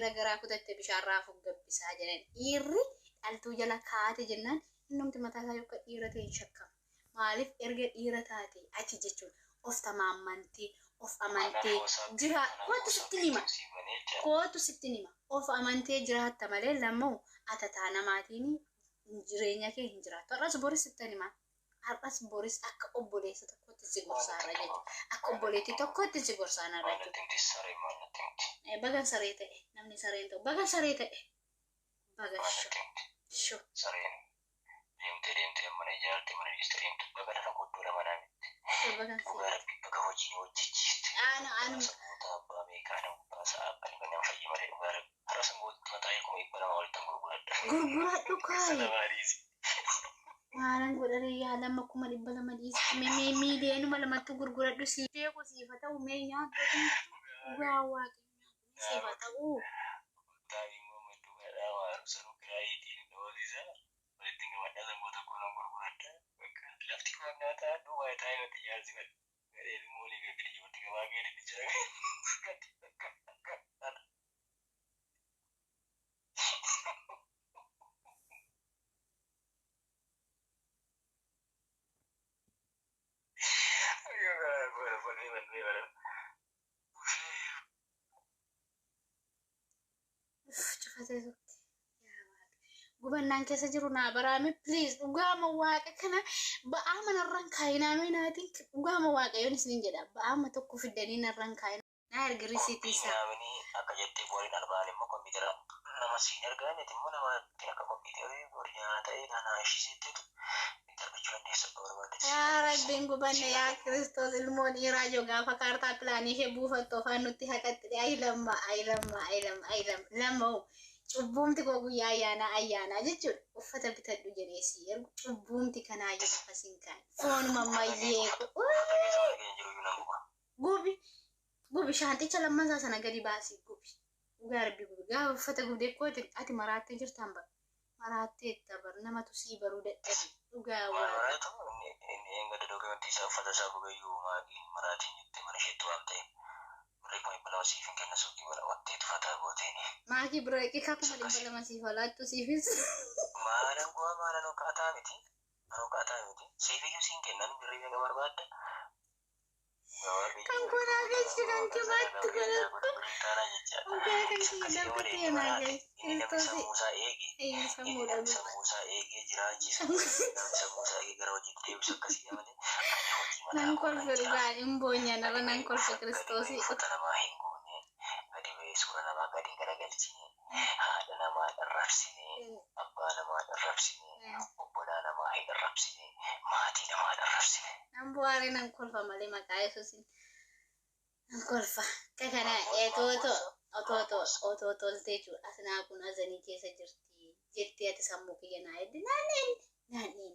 Dhiira garaa kutatte bishaan raafuu gabbisaa jedhan. Dhiirri dhaltuu jala kaate jennaan innumti mataa isaa yookaan dhiira ta'e hin shakkamu. Maaliif erga dhiira taate ati jechuun of tamaammantee of amantee jira kootu sitti hima. Kootu sitti hima. Of amantee jiraatta malee lammoo atataa namaatiin jireenya kee hin jiraattu. Har'as boris sitti hima. Har'as boris akka obboleessa tokkotti si gorsaarra jechuudha. Akka obboleettii tokkotti si gorsaarra jechuudha. Bagan saree ta'e, namni sareen ta'u bagan saree ta'e, bagan sho. Sareen deemtee deemtee mana ijaarte, mana dhiiste deemtu, baga lafa guddoo lama naa bitte. Bagan Dhugaa saree. Rabbi, baga hojiin hojjechiiste. Anu anu. Saboota abbaa meeqaa na gubbaa sa'a ani kan fayyi malee, dhugaa Rabbi. Har'a sangoota mataa eeguma 200 walittan gurguradha. Gurguradhu kaayi. Lama dhiisi. Maalan godhare yaa lama, 200,000 dhiisi. Mee miiliyoonuma lamatti gurguradhu si. Sheeku siifa ta'u, mee nyaatu, dhugaa Waaqayyo siifa ta'u. Taa'ii immoo madduu kadhaa waa sanuu kiraayiitiin dhoosisa. Walitti gamadhaa sangoota koo nan gurguradha. Bakka lafti qonnaa ta'a duwwaa taa'ee natti ijaarsifadha. Gadheen immoo olii gadi ijoollee gabaa gadi jira. Cufatee turte. Yaa Waaqa. Gubannaan keessa jiru naa baraame, please, dhugaama Waaqa kana ba'aa manarraan kaayinaame naatiin, dhugaama Waaqayyoon isiniin jedha, ba'aama tokko fiddanii narraan kaayinaa. Naa ergi risiitii isaa. Namni akka jettee boriin alba'an immoo kompiitara nama siin ergaa miti immoo nama ittiin akka kompiitarri borii ta'ee naannaa ishiiseetteetu itti argachuu dandeessa akka barbaadde. Yaa Rabbiin, gubanne, yaa Kiristoos, ilmoon dhiiraa joo gaafa kaartaa pilaanii ishee buufattu afaan nutti haqatti. Ayi lamma, ayi lamma, ayi lamma, ayi lamma, lamma hoo cubbuumti koo guyyaa ayyaanaa ayyaanaa jechuudha. Uffata bitadhu jedhee si ergu, cubbuumti kanaa jiru lafa siin kaa'e. Foonuma mayyee Uffata keessa mana keenya jiru iyyuu nan guba. Gubi, gubi, shaanxicha lammansaa sana gadi baasii gubi. Dhugaa Rabbi, gubi. Gaafa uffata gubdee koo ati maraattee jirtaan bara. Maraatteetta bar, namatu sii baruu dadhabe. Dhugaa Maal Waaqa. maraatu? Inni eegada dookimentii isaa uffata isaa gubeeyyuu maaqiin maraatiin jettee mana isheetti waan ta'e birrii 200,000 siif hin kenna, suuqii bana wattee tufataa gooteeni. Maakii bira daqiiqaa 200,000 siif olaattu siifis. Maalan bu'aa maalan hokkaataa miti. Hokkaataa miti. Siif iyyuu siin kennan, birrii meeqa barbaadda? Kan konaa galchi, kan kebaatti godhattu. Dhugaa kan kiyya dabka ta'e naa galchi. Inni namni Kiristoos sammuu isaa eege. Eeyyee, Inni sammuu namni dhabu. sammuu isaa eegee jiraachisu. Namni sammuu isaa eegee gara hojiitti deebisu akkasii malee ani hojii mataa Nan koo nan kolfe, jira. dhugaan hin boonyan irra Gadi nan ba'ee kolfe gadi ba'ee Kiristoosii. uffata namaa hin goone. Gadi ba'ee suura namaa gadi garagalchine. Haadha namaa hin arrabsine. Abbaa namaa hin arrabsine. Obbolaa namaa hin arrabsine. Maatii namaa hin arrabsine. Nan bu'aaree nan kolfa malee, maqaa Yesuusin nan kolfa. Akka kana otoo otoo otoo toltee jechuudha. Asinaa kun azanii keessa jirti jettee ati sammuu kiyya naa edde naanneen naanneen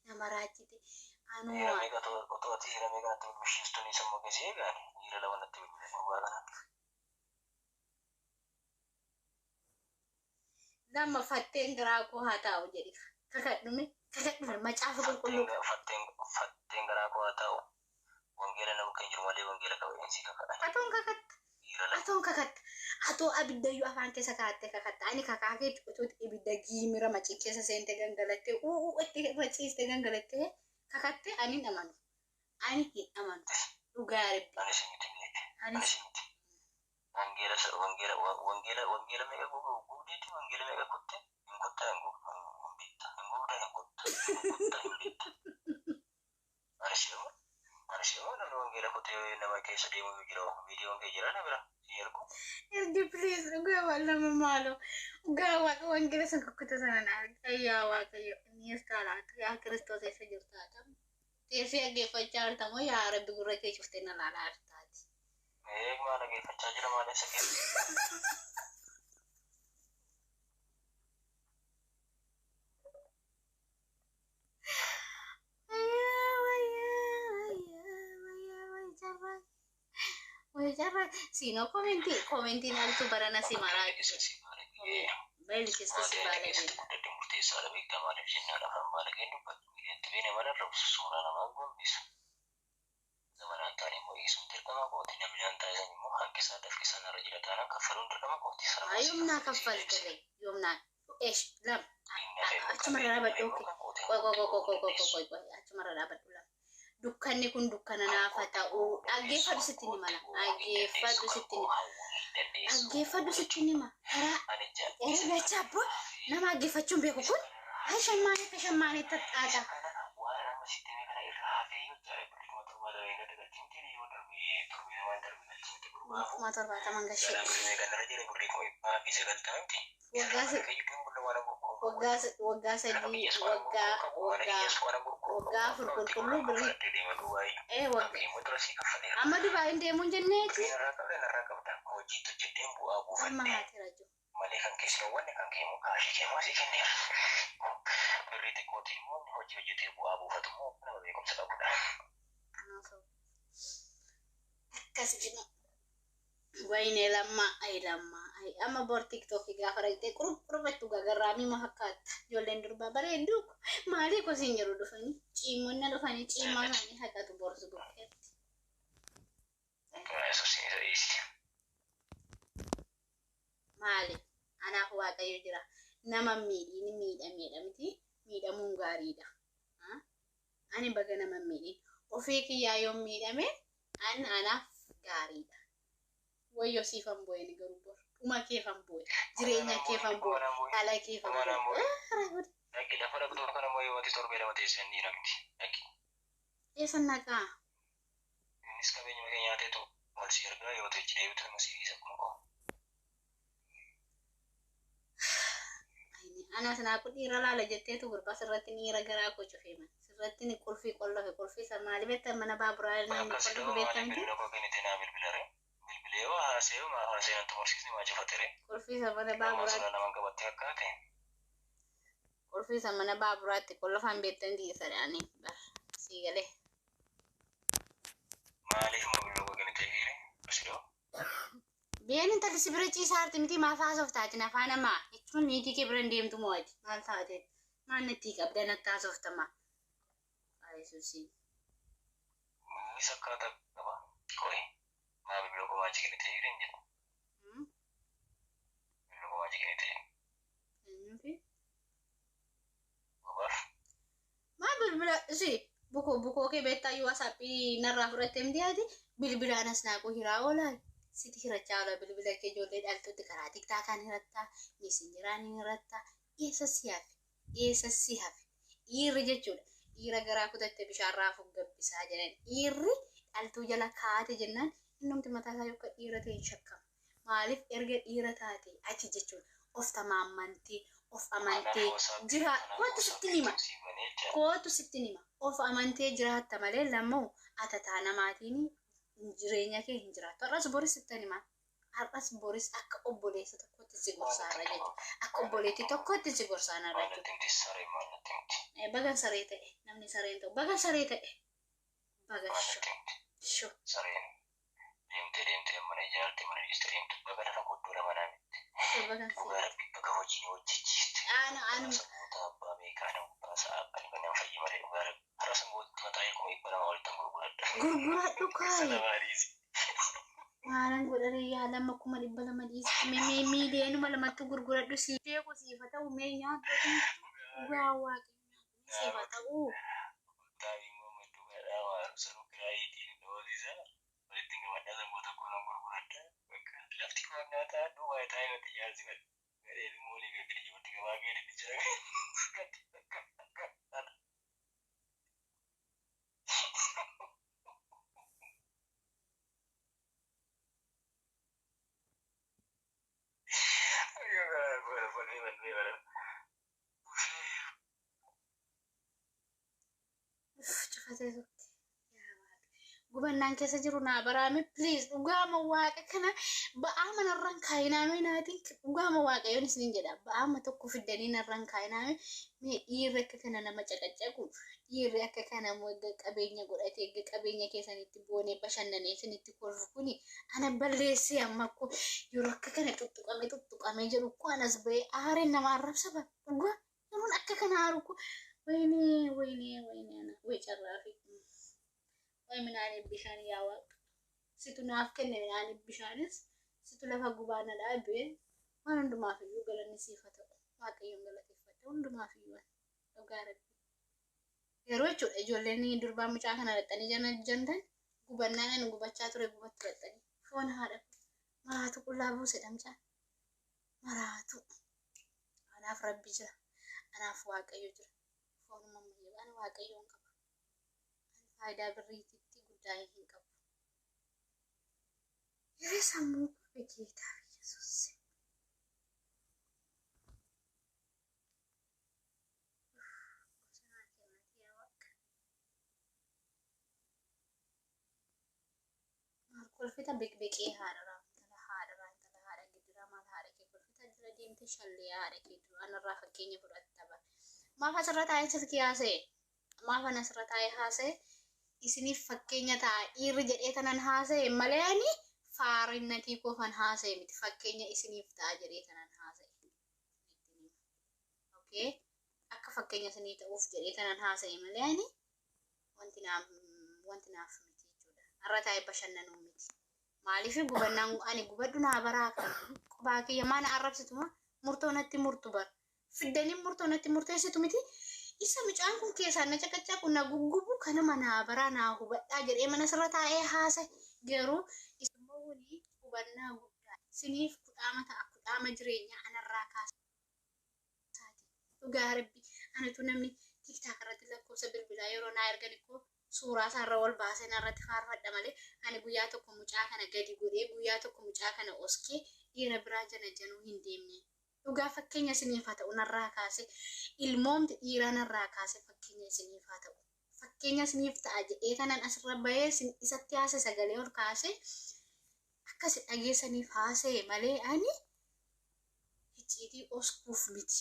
nama raachite Dhiira anuu meeqa otoo ati dhiira meeqa natti bilbilchiistuun sammuu keessa eegaani. Dhiira lama natti bilbile gurbaa kana. Lama fatteen garaa koo haa taa'u jedhi, kakadhume, kakadhume macaafa qulqulluu. Fatteen garaa koo haa ta'u. Wangeela na bukkeen jiru malee wangeela qabeensi kakadhan. Atoon kakatta. Dhiira lama. Atoon kakatta, atoo abiddayyuu afaan keessa kaa'attee kakatta. Ani kakaa kee otoo ibidda giimira macii keessa seente gangalattee uuu itti maciiste gangalattee kakattee, ani hin amanu, ani hin amanu, dhugaa Rabbi. Anis miti beek. Anis Anis miti. Wangeela wangeela wangeela wangeela meeqa gubdeeti, wangeela meeqa kutte, hin kuttaa, hin gubdu, hin bitta, hin gubda, hin kutta, hin kutta, hin bitta. Anis immoo anis immoo namni wangeela kutee nama keessa deemu jira, viidiyoon kee jira na bira si ergu. Ergi please, dhugaa waan lama maaloo, dhugaa Waaqa, wangeela san kukkuta sana na arga. Yaa Waaqayyo, inni eessaa laata? Yaa Kiristoos, eessa jirta? Teessee dhaggeeffachaa jirta moo, yaa Rabbi, gurra kee cuftee na laalaa jirtaati? Eeg, maal dhaggeeffachaa jira, maal eessa keessa? Wayyaa wayyaa wayyaa wayyaa wayyaa, carraa wayyaa carraa siinoo commentii commentiin altu barana si maraa. Keessa si baalagee. Beelkista si Maatii ati baalagee. keessatti guddadde murteessaadha, beektaa? Maaliif jennaan afaan baalageen dubbatu. Miidiyaatti bee nama arrabsu, suuraa namaa gombisu. Nama naan taane immoo dhiisuun dirqama kooti. Namni naan taane san immoo hanqisaa dafqisaa narra jira taanaan kaffaluun dirqama kooti. Sana Haa yoomnaa kaffaltire yoomnaa eesh lama achumarra dhaabadhu. Qoy qoy qoy qoy qoy qoy qoy qoy achumarra dhaabadhu lama. Dukkanni kun dukkana naafa ta'uu dhaggeeffadhu sitti ni mala dhaggeeffadhu sitti ni dhaggeeffadhu sitti ni ma karaa erga chaabbo nama dhaggeeffachuun beeku kun haa shammaanee akka shammaanee taxxaata. Waan amma sitti hime kana irraa hafee yoo ta'e birrii 70,000 gadi galchinte yoo darbe torbee lamaan darbe galchinte gurguramu. 70,000 gashee. Galaan birrii meeqa narra jira birrii 190,000 miti. Waggaa waggaa 3 waggaa waggaa waggaa 4 qulqulluu birrii ee waggaa amma Dubaayin deemuun jenneeti. Amma haati rajoo. Malee kan keessan wanni kan keemu kaashii keemaa si kenneera. Birrii xiqqootiin immoo hojii hojjetee bu'aa buufatu immoo nama beekumsa qabudha. Akkas jedhu. Wayinee lammaa ayi lammaa ayi amma bor tiktookii gaafa rajtee qurub qurubettu gagarraamii ma fakkaata ijoolleen durbaa bareedduu maalii kosiin jedhu dhufanii ciimonna dhufanii ciimaa isaanii haqatu borsu bukkeetti. Yesuus isa dhiisi. Maali anaaf waaqayyo jira nama miidhiin miidhameedha miti miidhamuun gaariidha. Ani baga nama miidhiin ofii kiyyaa yoon miidhame an anaaf gaariidha. Wayyoo siifan bu'een garuu bor dhuma keefan bu'e jireenya keefan bu'e dhala keefan bu'e. Dhaqi lafa dhaqxoo kana immoo yoo ati torbee lama teessee ni namti. Dhaqi. Eessa naqaa? Innis qabeenya kee nyaateetu ol si ergaa yoo ta'e deebitu immoo si dhiisa kun koo. Anas naa kun dhiira laala jetteetu gurbaa sirratti dhiira garaa koo cufee man sirratti ni qulfii qollofe qulfii isa maali beektan mana baaburaa namni Akkas qollofe ta'uu maaliif beektan miti bilbila koo kennite naa bilbila ree? Bilbilee yoo haasee yoo maa haasee nan xumursiisne maa cufate ree? Qulfii isa mana Lamaan baaburaatti sana lamaan qabattee akkaate. Qulfii isa mana baaburaatti qollofan beektan dhiisadhaani bar sii galee. Maaliif immoo bilbila koo kennite hiire? Asidoo. Biyyeen intalli si bira ciisaa jirti miti maaf haasoftaati nafaa namaa jechuun niitii kee bira hin deemtu moo ati maal taate maal natti qabda natti haasoftama. Yesuusii. Innis akkaataa qaba. Qoy. Maa bilbila koo maachi kennite hiire hin jedhu. Bilbila koo maachi kennite Eenyuufi? Babaaf. Maa bilbila si bukoo bukoo kee beektaa wasaappii narraa fudhattee miti ati bilbilaan as naaquu hiraa oolaa siti hirachaa oola bilbila kee ijoollee dhaltuutti karaa tiktaakaan hirattaa meesenjeraan hirattaa eessa si hafe eessa si hafe dhiirri jechuudha dhiira garaa kutatte bishaan raafuu gabbisaa jedhan dhiirri dhaltuu jala kaate jennaan innumti mataa isaa yookaan dhiira ta'e hin shakkamu maaliif erga dhiira taate ati jechuudha of tamaammantee of amantee jira kootu sitti nima kootu sitti nima of amantee jiraatta malee lammoo atataa namaatiin jireenya kee hin jiraattu. Har'as boris sitti nima. Har'as boris akka obboleessa tokkotti si gorsaarra jechuudha. Akka obboleettii tokkotti si gorsaarra Maal jechuudha. natti himti saree maal natti himti? Baga saree ta'e namni sareen ta'u baga saree ta'e baga Maal sho natti himti? sho Sareen deemtee deemtee mana ijaarte mana dhiiste deemtu baga lafa guddoo lama naa bitte. sho baga Dhugaa saree. rabbi baga hojiin hojjechiiste. Aanu aanu Saboota abbaa meeqaa nama baasaa abbaan kan fayyi malee dhugaa rabbi. Har'a saboota mataa 100,000 walitti gurguradha. Gurguradhu kaayi. Sana maaliisi? Maalan godhanii yaa lama 200,000 dhiisi. Mee miiliyoonuma lamatti gurguradhu si beeku siifa ta'u mee nyaata dhugaa waaqayyo siifa ta'u. Taabii immoo madduudhaa waan sanuu kiraayitiin dhoosisa. Walitti qabadhaa saboota kolan gurguradha. Bakka lafti qonnaa ta'a duwwaa taa'ee irratti ijaarsifadha. Gadheen immoo olii gadi ijoollee gabaa gadi ni jira. Cufatee turte. Yaa Waaqa. Gubannaan keessa jiru naa baraame please dhugaama waaqa kana ba'aama narraan kaayinaame naatiin dhugaama waaqayyoon isiniin jedha ba'aama tokko fiddanii narraan kaayinaame mee dhiirri akka kana nama caqacaqu dhiirri akka kana immoo eegga qabeenya godhatee eegga qabeenya keessanitti boonee bashannanee isinitti kolfu kuni ana balleessee amma ko yeroo akka kana tuttuqamee tuttuqamee jedhu ko anas ba'ee aareen nama arrabsa bara dhugaa yeroon akka kana aaru ko ወይኔ ወይኔ ወይኔ ወይ ጨራፊ Way midhaaniif bishaan yaa Waaqa. Situ naaf kenne midhaaniif bishaanis situ lafa gubaa na dhaabe waan hundumaaf iyyuu galanni siif haa ta'u. Waaqayyoon galateeffadha hundumaaf iyyuu ani. Dhugaa Rabbi. Yeroo jechuudha ijoolleen durbaa mucaa kana dhaqxanii jana jantan gubannaan ani gubachaa ture gubattu dhaqxanii foon haadha maraatu qullaa buuse dhamcaan maraatu. Anaaf Rabbi jira. Anaaf Waaqayyo jira. Foonuma ammayyaa ani Waaqayyoon qaba. Ani faayidaa birriititti guddaa hin qabu. Yeree sammuu koo begeetaa Yesuus. Bosonaa kennati yaa Waaqa. Maal kolfita beqbeqee haadharaa intala haadharaa intala haadha gidiraa maal haadha kee kolfita jala deemte shallee haadha kee dura anarraa fakkeenya fudhatta bara. Maaf asirra taa'ee silkii haasa'e? Maaf an asirra taa'ee haasa'e? Isiniif fakkeenya ta'a dhiirri jedhee tanan haasa'e malee ani faarinnatii koofan haasa'e miti fakkeenya isiniif ta'a jedhee tanan haasa'e. Okay? Akka fakkeenya isinii ta'uuf jedhee tanan haasa'e malee ani wanti naaf wanti naaf miti jechuudha. Har'a taa'ee bashannanuu miti. Maaliif gubannaan ani gubadhu naa baraa kan qophaa kiyya maana arrabsituma murtoo natti murtu bara. Fiddanii murtoo natti murteessitu miti. Isa mucaan kun keessaan na caqacaqu na guggubu kanuma naa baraa naa hubadhaa jedhee mana sirra taa'ee haasa'e. Garuu isin hubannaa guddaa isiniif kudhaama ta'a kudhaama jireenyaa anarraa kaasaati. Dhugaa Rabbi anatu namni TikTok irratti lakkoofsa bilbilaa yeroo naa ergan ikkoo suuraa isaarra ol baasee narratti faarfadha malee ani guyyaa tokko mucaa kana gadi godhee guyyaa tokko mucaa kana oskee dhiira biraa jana januu hin deemne. Dhugaa fakkeenya isiniif haa ta'u narraa kaase ilmoomti dhiiraa narraa kaase fakkeenya isiniif haa ta'u. Fakkeenya isiniif ta'a jedhee kanan asirra bahee isatti haase sagalee ol kaase akkas dhageessaniif haasa'e malee ani icciitii oskuuf miti.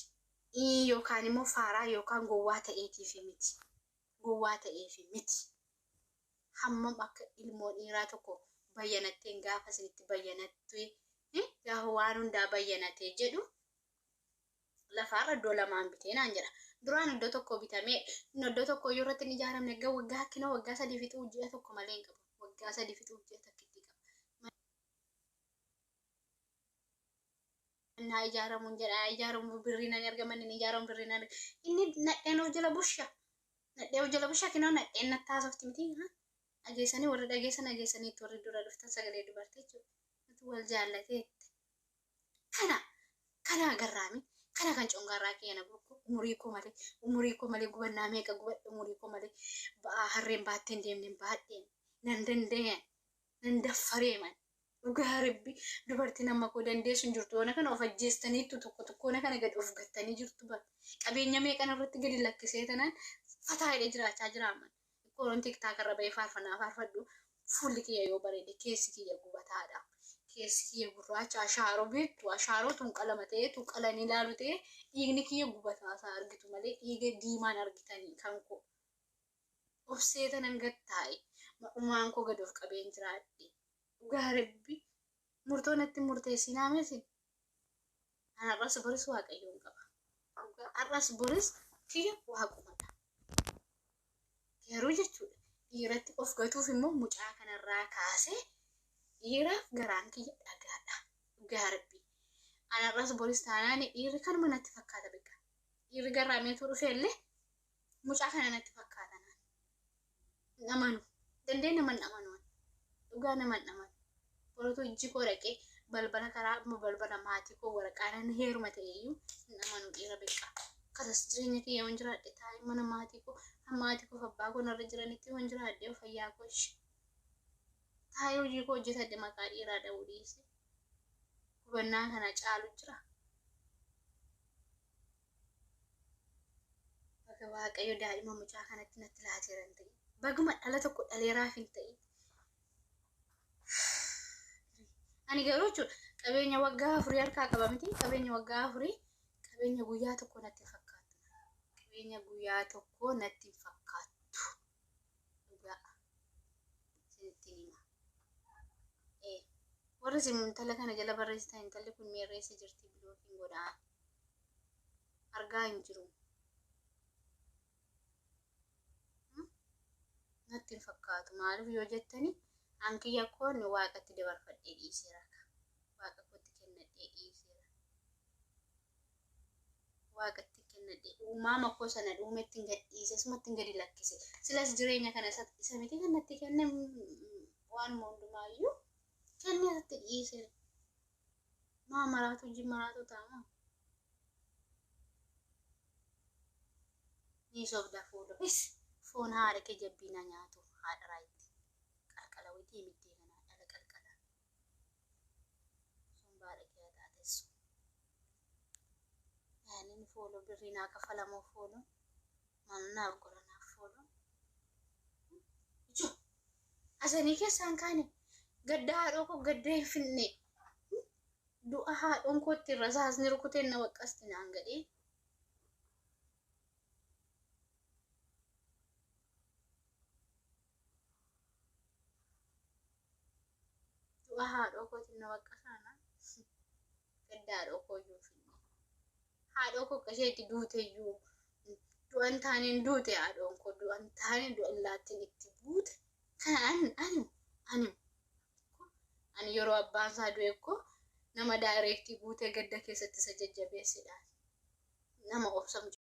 Yookaan immoo faaraa yookaan gowwaa ta'eetiif miti. Gowwaa ta'eef miti. Hammam akka ilmoo dhiiraa tokko bayyanatteen gaafa isinitti bayyanattee gaafa waan hundaa bayyanatee jedhu lafaarra iddoo lamaan bitee naan jedha. Duraan iddoo tokko bitamee inni iddoo tokko iyyuu irratti hin ijaaramne egaa waggaa kinoo waggaa sadii fixuu ji'a tokko malee hin qabu. Waggaa sadii fixuu ji'a takkitti qaba. Manni haa ijaaramuun jedha haa ijaaramu birrii nan erga manni hin ijaaramu birrii nan erga. Inni nadheen of jala busha. Nadhee of jala busha kinoo nadheen natti haasofti miti. Dhageessanii warri dhageessan dhageessaniitti warri dura dhuftan sagalee dubartii jechuudha. Nuti wal jaallateetti. Kana kana garraami. Kana kan congaarraa kiyya na burku umurii koo malee umurii koo malee gubannaa meeqa gubadhe umurii koo malee ba'aa harreen baattee hin deemne baadheen nan danda'een nan daffaree man dhugaa Rabbi dubartiin amma koo dandeessu hin jirtu yoona kana of ajjeestaniittu tokko tokkoona kana gadi of gattanii jirtu bar qabeenya meeqan irratti gadi lakkisee tanaan fataa hidhee jiraachaa jira amman kooroon TikTok irra bahee faarfannaa faarfadhu fuulli kiyya yoo bareede keessi kiyya gubataadha. Keessi kiyya gurraacha ashaaroo beektu ashaaroo tun qalama ta'ee tun qalanii ilaalu ta'ee dhiigni kiyya gubataa isaa argitu malee dhiiga diimaan argitanii kan koo. Obsee tanan gad taa'e ma'umaan koo gad of qabeen jiraadhe. Dhugaa Rabbi murtoo natti murteessinaa miti. An har'as boris Waaqayyoon qaba. Dhugaa har'as boris kiyya Waaqumadha. Garuu jechuudha dhiiratti of gatuuf immoo mucaa kanarraa kaasee dhiiraaf garaan kiyya dhagaadha. Dhugaa Rabbi. An har'as boris taanaan dhiirri kanuma natti fakkaata beeka. Dhiirri garraameetu dhufe illee mucaa kana natti fakkaata naan. Hin amanu. Dandee nama hin amanu. Dhugaa nama hin amanu. Borootu ijji koo dhaqee balbala karaa amma balbala maatii koo waraqaa nan heeruma ta'e iyyuu hin amanu dhiira beeka. Kanas jireenya kiyya yoon jiraadhe taa'ee mana maatii koo maatii koo abbaa koo narra jiranitti yoon jiraadhe fayyaa koo ishee. Taa'ee hojii koo hojjetadhe maqaa dhiiraa dha'uu dhiise. Hubannaa kana caalu jira. Baga Waaqayyo daa'ima mucaa kanatti natti laateera hin ta'in. Baguma dhala tokko dhaleeraaf hin ta'in. Ani garuu jechuudha qabeenya waggaa afurii harkaa qaba miti qabeenya waggaa afurii qabeenya guyyaa tokko natti hin fakkaattu. Qabeenya guyyaa tokko natti hin fakkaattu. Dhugaa isinittiin hima. Warri isin intala kana jala barreessitan intalli kun meerreessa jirti bilookiin godhaa. Argaa hin jiru. Natti hin fakkaatu. Maaliif yoo jettani an kiyya koon waaqatti dabarfadhee dhiiseera. Waaqa kootti kennadhee dhiiseera. Waaqatti kennadhee uumaama koo sana dhuumetti hin gadhiise, asumatti hin gadi lakkise. Silas jireenya kana isa miti kan natti kenne waanuma hundumaayyuu kennee asitti dhiiseera. Maa maraatu hojii maraatu ta'a. Ni sobda fuula. Is foon haadha kee jabbiina nyaatu haadha raayitti. Qalqala wayii middee kanaa dhala qalqala. Sun baadha kee taatessu. Yaanin fooloo birrii naa kafalamoo fooloo maal naaf godha naaf fooloo. Ijoo asanii keessaan kaane gadda haadhoo koo gadda hin finne. Du'a haadhoon kootti rasaasni rukuteen na waqqasti naan gadhee. Du'a haadhoo kootiin na waqqasaana. Gadda haadhoo koo iyyuu hin finne. Haadhoo koo akka isheetti duute iyyuu du'an taaneen duute haadhoon koo du'an taaneen du'an laattiin itti buute. Kana ani ani ani ani yeroo abbaan isaa du'e koo nama daayireektii guutee gadda keessatti isa jajjabeessedha. Nama obsa.